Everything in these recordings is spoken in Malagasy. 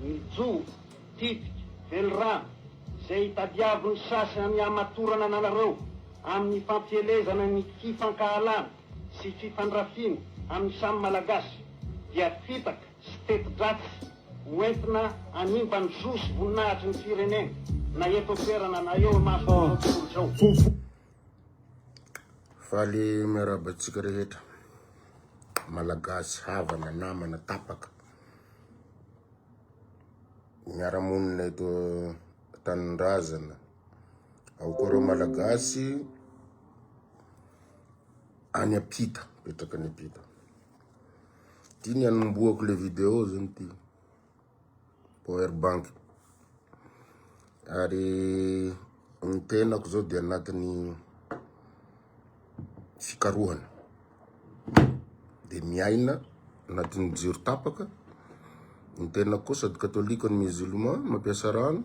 Ny jo, titika, velirano, izay itadiavin'ny sasany hamatorana anareo amin'ny fampielezana ny fifankahalana sy fifandrafiana amin'ny samy Malagasy dia fitaka sy teti-dratsy ho entina hanimba ny zo sy voninahitry ny firenena na eto an-toerana na eo imason'izao tontolo izao. Faly miarahaba antsika rehetra Malagasy havana namana tapaka miara-monina eto tanindrazana ao koa ireo Malagasy any ampita mipetraka any ampita ty ny anombohako le video zany ty power bank ary ny tenako zao dia anatin'ny fikarohana de miaina anatin'ny jiro tapaka ny tenako koa sady katolika no musulman mampiasa rano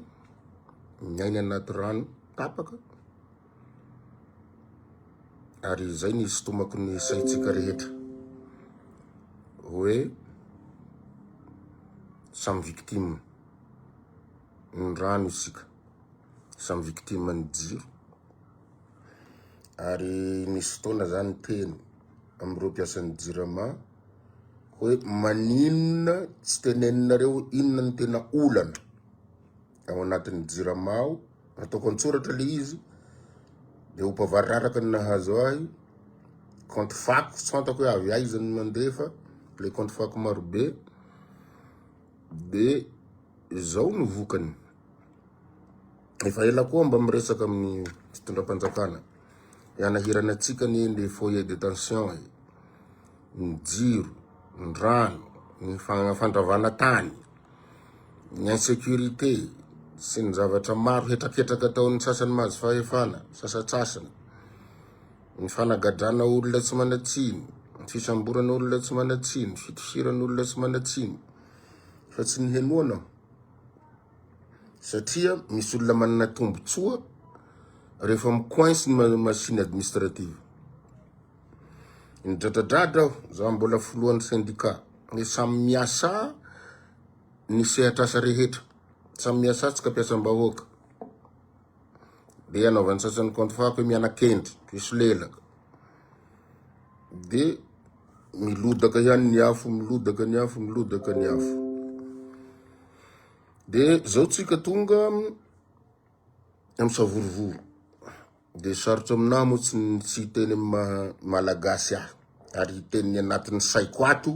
miaina anaty rano tapaka Ary izay ny hisintomako ny saintsika rehetra hoe samy victime ny rano isika, samy victime ny jiro. Ary nisy fotoana za niteny amin'ireo mpiasan'ny jirama hoe maninona tsy teneninareo inona no tena olana ao anatin'ny jirama ao. Ataoko an-tsoratra le izy de ompa variraraka ny nahazo ahy, compte fako tsy fantako hoe avy aiza no mandefa le compte fako marobe de zao no vokany. Efa ela koa mba miresaka amin'ny fitondram-panjakana, hanahirana antsika anie le foyer de tension e, ny jiro, ny rano, ny fandravana tany. Ny insécurité sy ny zavatra maro hetraketraka ataon'ny sasany mahazo fahefana, sasatsasany, ny fanagadrana olona tsy manan-tsiny, ny fisamborana olona tsy manan-tsiny, ny fitifirana olona tsy manan-tsiny, fa tsy nihenoana aho satria misy olona manana tombotsoa rehefa mi-coince ny machine administrative. Nidradradradra aho, za mbola filohan'ny syndicat, hoe samy miasa ny sehatr'asa rehetra, samy miasa tsika mpiasam-bahoaka. De anaovan'ny sasany compte fako hoe mianakendry, mpisolelaka. De milodaka ihany ny afo, milodaka ny afo, milodaka ny afo. De zao tsika tonga amin'ny savorovoro. Dia sarotra aminahy moa tsy ny tsy hiteny amin'ny maha malagasy ahy ary hiteny ny anatin'ny saiko ato,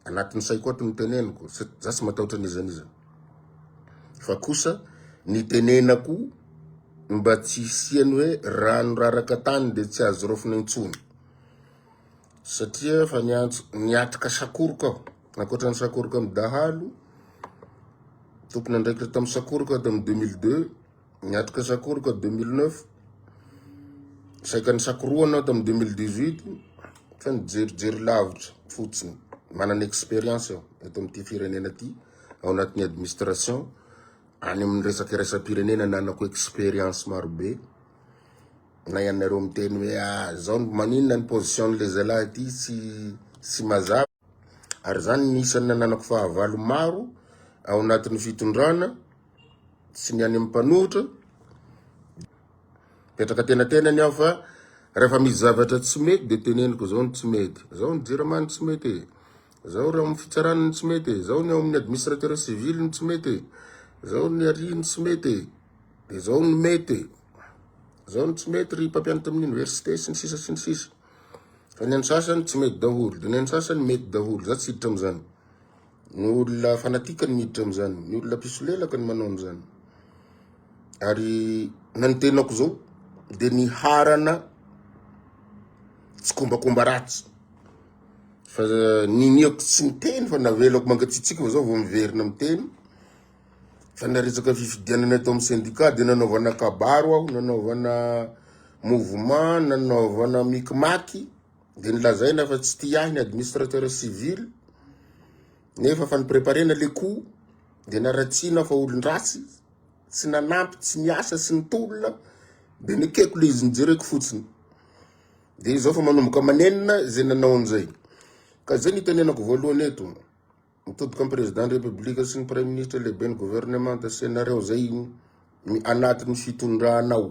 anatin'ny saiko ato no teneniko, za tsy matahotra n'iza n'iza fa kosa ny tenenako mba tsy hisiany hoe rano raraka tany dia tsy azo raofina intsony satria fa niantso niatrika sakoroka aho ankoatra ny sakoroka amin'ny dahalo tompon'andraikitra tamin'ny sakoroka tamin'ny 2002 Niatrika sakoroka 2009, saika nisakorohana aho tamin'ny 2018 fa nijerijery lavitra fotsiny. Manana expérience aho eto amin'ity firenena ity, ao anatin'ny administration, any amin'ny resaka iraisam-pirenena nanako expérience marobe. Na ianareo miteny hoe ah zao maninona ny position-n'le zalahy ity tsy tsy mazava. Ary zany ny isan'ny nananako fahavalo maro ao anatin'ny fitondrana. sy ny any amin'ny mpanohitra, mipetraka tenatenany aho fa rehefa misy zavatra tsy mety de teneniko zao ny tsy mety, zao ny jirama no tsy mety e, zao raha amin'ny fitsarana no tsy mety e, zao ny ao amin'ny administrateur civil no tsy mety e, zao ny ary no tsy mety e, de zao no mety e, zao no tsy mety ry mpampianatra amin'ny université sy ny sisa sy ny sisa. Fa ny an'ny sasany tsy mety daholo, de ny an'ny sasany mety daholo, za tsy hiditra amin'izany. Ny olona fanatique no miditra amin'izany, ny olona mpisolelaka no manao an'izany. Ary na ny tenako zao de niharana tsikombakomba ratsy fa niniako tsy niteny fa navelako mangatsiatsiaka fa zao vao miverina miteny fa na resaka fifidianana eto amin'ny syndicat de nanaovana kabaro aho, nanaovana mouvement, nanaovana mikimaky de nilazaina fa tsy tia ahy ny administrateur civil nefa fa ni-preparena le coup de naratsiana fa olon-dratsy tsy nanampy tsy niasa sy nitolona de nekeko le izy nijereko fotsiny de izao fa manomboka manenina zay nanao an'izay ka zay nitenenako voalohany eto. Mitodika amin'ny Président ny République sy ny Praiminisitra lehiben'ny gouvernemanta sy anareo zay anatin'ny fitondrana ao.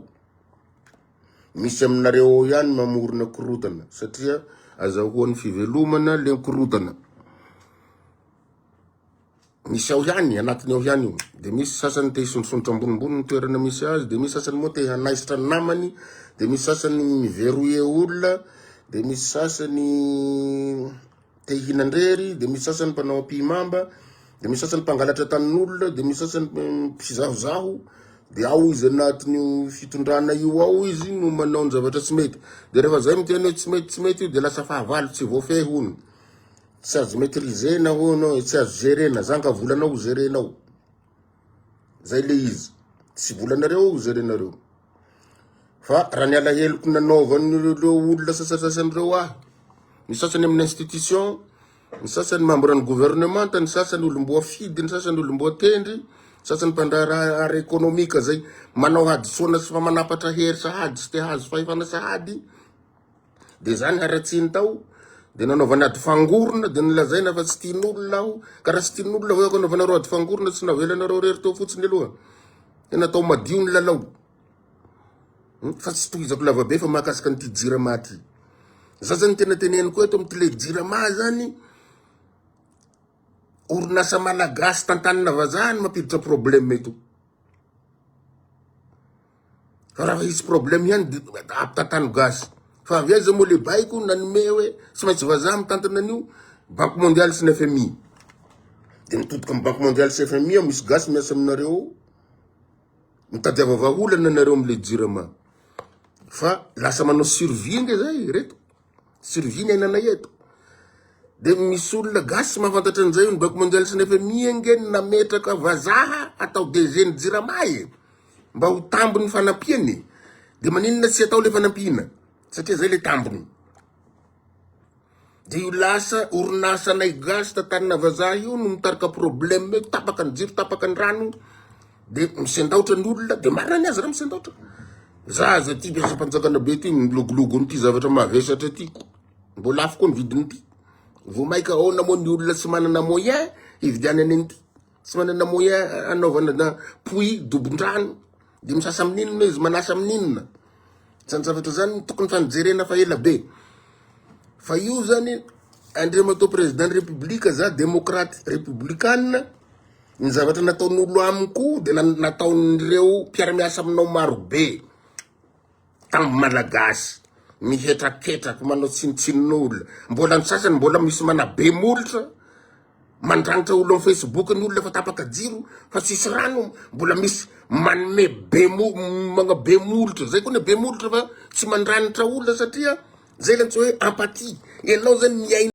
Misy aminareo ao ihany mamorona korotana satria azahoan'ny fivelomana le korotana. Misy ao ihany, anatiny ao ihany io. De misy sasany te hisondrosondrotra ambonimbony ny toerana misy azy, de misy sasany moa te hanaisitra ny namany, de misy sasany mi-verrouiller olona, de misy sasany te hihinan-drery, de misy sasany mpanao ampihimamba, de misy sasany mpangalatra tanin'olona, de misy sasany mpizahozaho, de ao izy anatin'io fitondrana io ao izy no manao ny zavatra tsy mety. De rehefa zay miteny hoe tsy mety tsy mety io de lasa fahavalo tsy voafehy hono. Tsy azo maitriser-na hono e, tsy azo gérer-na, za nga volanao ho gérer-nao. Zay le izy. Tsy volanareo ho gérer-nareo. Fa raha ny alaheloko nanaovan'ireo olona sasasasany ireo ahy, ny sasany amin'ny institution, ny sasany membre ny gouvernement, ny sasany olom-boafidy, ny sasany olom-boatendry, ny sasany mpandraharaha ara ekonomika zay manao hadisoana sy fa manapatra hery sahady sy te hahazo fahefana sahady, de zany haratsiany tao, de nanaovany ady fangorona, de nolazaina fa tsy tian'olona aho, ka raha tsy tian'olona ve anaovanareo ady fangorona tsy navelanareo rery teo fotsiny aloha, tena atao madio ny lalao. Fa tsy tohizako lavabe fa mahakasika an'ity jirama ty. Za zany tena teneniko eto amin'ity le jirama zany, orinasa malagasy tantanina vazaha no mampiditra problème eto. Fa raha hisy problème ihany de ampitantano gasy. Fa avy aiza moa le baiko nanome hoe tsy maintsy vazaha mitantana an'io Banque mondiale sy ny FMI. De mitodika amin'ny Banque mondiale sy FMI aho misy gasy miasa aminareo ao. Mitadiava vahaolana nareo amle jirama fa lasa manao survie nge zay reto survie ny ainanay eto de misy olona gasy mahafantatra an'izay ny banque mondiale sy ny FMI nge nametraka vazaha atao DG ny jirama e mba ho tambiny fanampiany de maninona tsy atao le fanampiana satria zay le tambiny De io lasa orinasanay gasy tantanina vazaha io no mitarika problème eo, tapaka ny jiro, tapaka ny rano, de misendaotra ny olona, de marina ny azy raha misendaotra. Za aza ty mpiasam-panjakana be ty milogologo an'ity zavatra mavesatra ty, mbo lafo koa ny vidin'ity. Vao maika ahoana moa ny olona tsy manana moyen hividianany an'ity, tsy manana moyen hanaovana na puits dobon-drano, de misasa amin'inona izy, manasa amin'inona. Zany zavatra zany tokony fa nijerena fa ela be. Fa io zany Andriamatoa Président ny République za démocrate républicaine ny zavatra nataon'olo amiko de nataon'ireo mpiara-miasa aminao maro be tamby malagasy mihetraketraky manao tsinontsinon'olona mbola ny sasany mbola misy manabe molotra Mandrangitra olona am Facebook ny olona fa tapaka jiro fa tsisy rano mbola misy manome be mo magnabe molotra zay koa ny be molotra fa tsy mandranitra olona satria zay le antsoa hoe empathie ianao zany miaina.